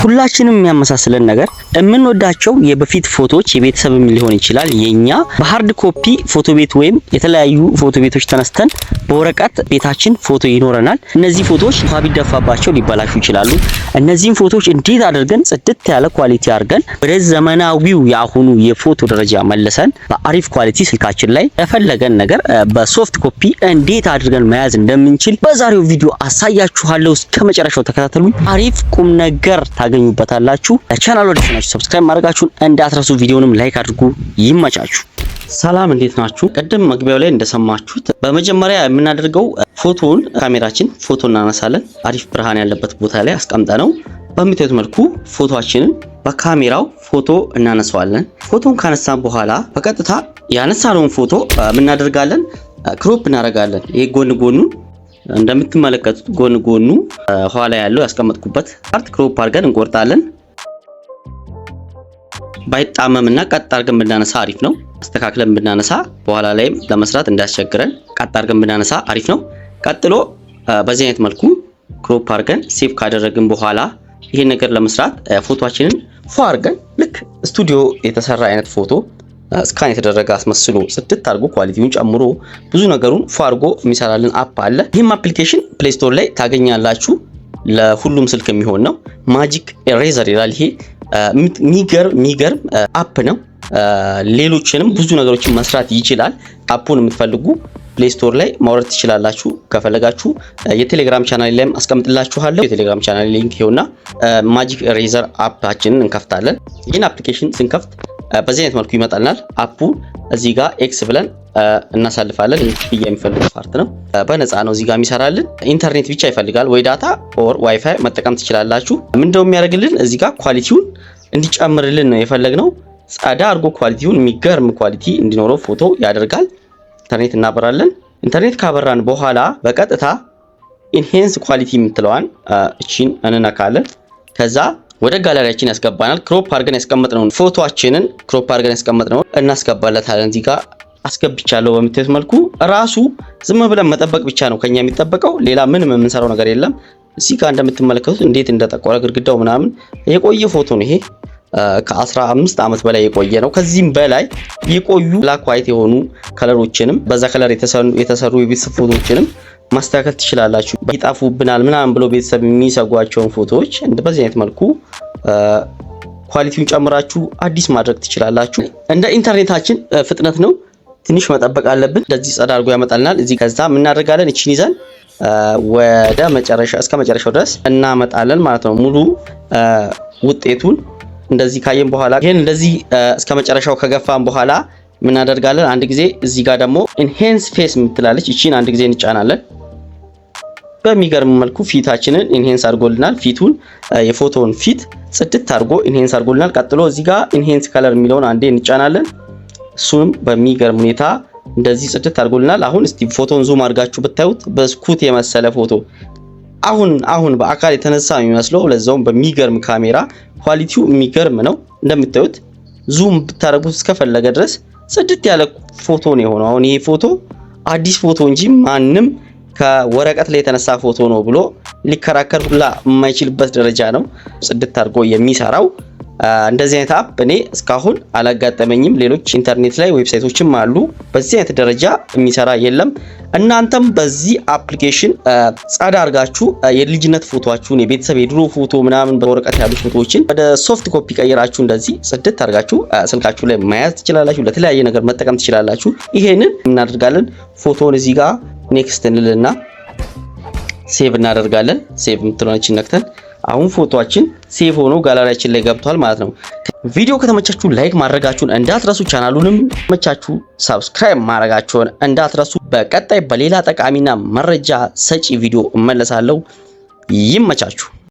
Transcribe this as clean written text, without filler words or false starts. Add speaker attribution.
Speaker 1: ሁላችንም የሚያመሳስለን ነገር የምንወዳቸው የበፊት ፎቶዎች የቤተሰብም ሊሆን ይችላል፣ የኛ በ hard copy ፎቶ ቤት ወይም የተለያዩ ፎቶ ቤቶች ተነስተን በወረቀት ቤታችን ፎቶ ይኖረናል። እነዚህ ፎቶዎች ውሃ ቢደፋባቸው ሊበላሹ ይችላሉ። እነዚህን ፎቶዎች እንዴት አድርገን ጽድት ያለ quality አድርገን ወደ ዘመናዊው የአሁኑ የፎቶ ደረጃ መልሰን በአሪፍ quality ስልካችን ላይ የፈለገን ነገር በ soft copy እንዴት አድርገን መያዝ እንደምንችል በዛሬው ቪዲዮ አሳያችኋለሁ። እስከ መጨረሻው ተከታተሉኝ። አሪፍ ቁም ነገር ታገኙበታላችሁ። ለቻናሉ አዲስ ናችሁ subscribe ማድረጋችሁን እንዳትረሱ፣ ቪዲዮንም like አድርጉ። ይመቻችሁ። ሰላም፣ እንዴት ናችሁ? ቅድም መግቢያው ላይ እንደሰማችሁት በመጀመሪያ የምናደርገው ፎቶውን ካሜራችን ፎቶ እናነሳለን። አሪፍ ብርሃን ያለበት ቦታ ላይ አስቀምጠነው በምታዩት መልኩ ፎቶአችንን በካሜራው ፎቶ እናነሳዋለን። ፎቶን ካነሳን በኋላ በቀጥታ ያነሳነውን ፎቶ እናደርጋለን፣ crop እናደርጋለን። ይሄ ጎን ጎኑን እንደምትመለከቱት ጎን ጎኑ ኋላ ያለው ያስቀመጥኩበት part crop አድርገን እንቆርጣለን። ባይጣመምና ቀጥ አድርገን ብናነሳ አሪፍ ነው። አስተካክለን ብናነሳ በኋላ ላይም ለመስራት እንዳያስቸግረን ቀጥ አድርገን ብናነሳ አሪፍ ነው። ቀጥሎ በዚህ አይነት መልኩ crop አድርገን save ካደረግን በኋላ ይሄን ነገር ለመስራት ፎቶአችንን ፎ አድርገን ልክ ስቱዲዮ የተሰራ አይነት ፎቶ scan የተደረገ አስመስሎ ጽድት አድርጎ quality ውን ጨምሮ ብዙ ነገሩን ፎ አድርጎ የሚሰራልን app አለ። ይህም application Play Store ላይ ታገኛላችሁ። ለሁሉም ስልክ የሚሆን ነው። Magic Eraser ይላል። ይሄ ሚገርም ሚገርም app ነው። ሌሎችንም ብዙ ነገሮችን መስራት ይችላል። App ኡን የምትፈልጉ Play Store ላይ ማውረድ ትችላላችሁ። ከፈለጋችሁ የቴሌግራም ቻናል ላይም አስቀምጥላችኋለሁ። የቴሌግራም channel link ይኸውና። Magic Eraser app ኣችንን እንከፍታለን። ይህን application ስንከፍት በዚህ አይነት መልኩ ይመጣልናል። App ኡ እዚህ ጋር X ብለን እናሳልፋለን። ይህ ክፍያ የሚፈልግ part ነው። በነፃ ነው እዚህ ጋር የሚሰራልን። ኢንተርኔት ብቻ ይፈልጋል፣ ወይ data or WiFi መጠቀም ትችላላችሁ። ምንድነው የሚያደርግልን? እዚህ ጋር quality ውን እንዲጨምርልን ነው የፈለግነው። ጸዳ አድርጎ quality ውን የሚገርም quality እንዲኖረው ፎቶ ያደርጋል። ኢንተርኔት እናበራለን። ኢንተርኔት ካበራን በኋላ በቀጥታ enhance quality የምትለዋን እቺን እንነካለን። ከዛ ወደ ጋለሪያችን ያስገባናል። Crop አድርገን ያስቀመጥነውን ፎቶአችንን፣ crop አድርገን ያስቀመጥነውን እናስገባለታለን። እዚህ ጋር አስገብቻለሁ። በምታዩት መልኩ ራሱ ዝም ብለን መጠበቅ ብቻ ነው ከኛ የሚጠበቀው። ሌላ ምንም የምንሰራው ነገር የለም። እዚህ ጋር እንደምትመለከቱት እንዴት እንደጠቆረ ግድግዳው ምናምን የቆየ ፎቶ ነው ይሄ። ከ15 ዓመት በላይ የቆየ ነው። ከዚህም በላይ የቆዩ black white የሆኑ color ኦችንም በዛ color የተሰሩ የቤተሰብ ፎቶዎችንም ማስተካከል ትችላላችሁ። ይጠፉብናል ምናምን ብሎ ቤተሰብ የሚሰጓቸውን ፎቶዎች በዚህ አይነት መልኩ quality ውን ጨምራችሁ አዲስ ማድረግ ትችላላችሁ። እንደ ኢንተርኔታችን ፍጥነት ነው። ትንሽ መጠበቅ አለብን። እንደዚህ ጸዳ አድርጎ ያመጣልናል። እዚህ ከዛ እናደርጋለን። እቺን ይዘን ወደ መጨረሻ እስከ መጨረሻው ድረስ እናመጣለን ማለት ነው። ሙሉ ውጤቱን እንደዚህ ካየን በኋላ፣ ይሄን እንደዚህ እስከ መጨረሻው ከገፋን በኋላ ምን እናደርጋለን? አንድ ጊዜ እዚህ ጋር ደግሞ enhance face የምትላለች እቺን አንድ ጊዜ እንጫናለን። በሚገርም መልኩ ፊታችንን enhance አድርጎልናል። ፊቱን፣ የፎቶውን ፊት ጽድት አድርጎ enhance አድርጎልናል። ቀጥሎ እዚህ ጋር enhance color የሚለውን አንዴ እንጫናለን። እሱንም በሚገርም ሁኔታ እንደዚህ ጽድት አድርጎልናል። አሁን እስቲ ፎቶን zoom አድርጋችሁ ብታዩት በስኩት የመሰለ ፎቶ አሁን አሁን በአካል የተነሳ የሚመስለው፣ ለዛውም በሚገርም ካሜራ quality ው የሚገርም ነው። እንደምታዩት zoom ብታደርጉት እስከፈለገ ድረስ ጽድት ያለ ፎቶ ነው የሆነው። አሁን ይሄ ፎቶ አዲስ ፎቶ እንጂ ማንም ከወረቀት ላይ የተነሳ ፎቶ ነው ብሎ ሊከራከር ሁላ የማይችልበት ደረጃ ነው ጽድት አድርጎ የሚሰራው። እንደዚህ አይነት app እኔ እስካሁን አላጋጠመኝም። ሌሎች ኢንተርኔት ላይ website ኦችም አሉ። በዚህ አይነት ደረጃ የሚሰራ የለም። እናንተም በዚህ application ጸዳ አድርጋችሁ የልጅነት ፎቶአችሁን፣ የቤተሰብ የድሮ ፎቶ ምናምን፣ በወረቀት ያሉ ፎቶዎችን ወደ soft copy ቀይራችሁ እንደዚህ ጽድት አድርጋችሁ ስልካችሁ ላይ መያዝ ትችላላችሁ። ለተለያየ ነገር መጠቀም ትችላላችሁ። ይሄንን እናደርጋለን። ፎቶውን እዚህ ጋር next እንልና save እናደርጋለን። Save የምትለውን ነክተን አሁን ፎቶአችን save ሆኖ ጋላሪያችን ላይ ገብቷል ማለት ነው። ቪዲዮ ከተመቻችሁ like ማድረጋችሁን እንዳትረሱ፣ ቻናሉንም መቻችሁ subscribe ማድረጋችሁን እንዳትረሱ። በቀጣይ በሌላ ጠቃሚና መረጃ ሰጪ ቪዲዮ እመለሳለሁ። ይመቻችሁ።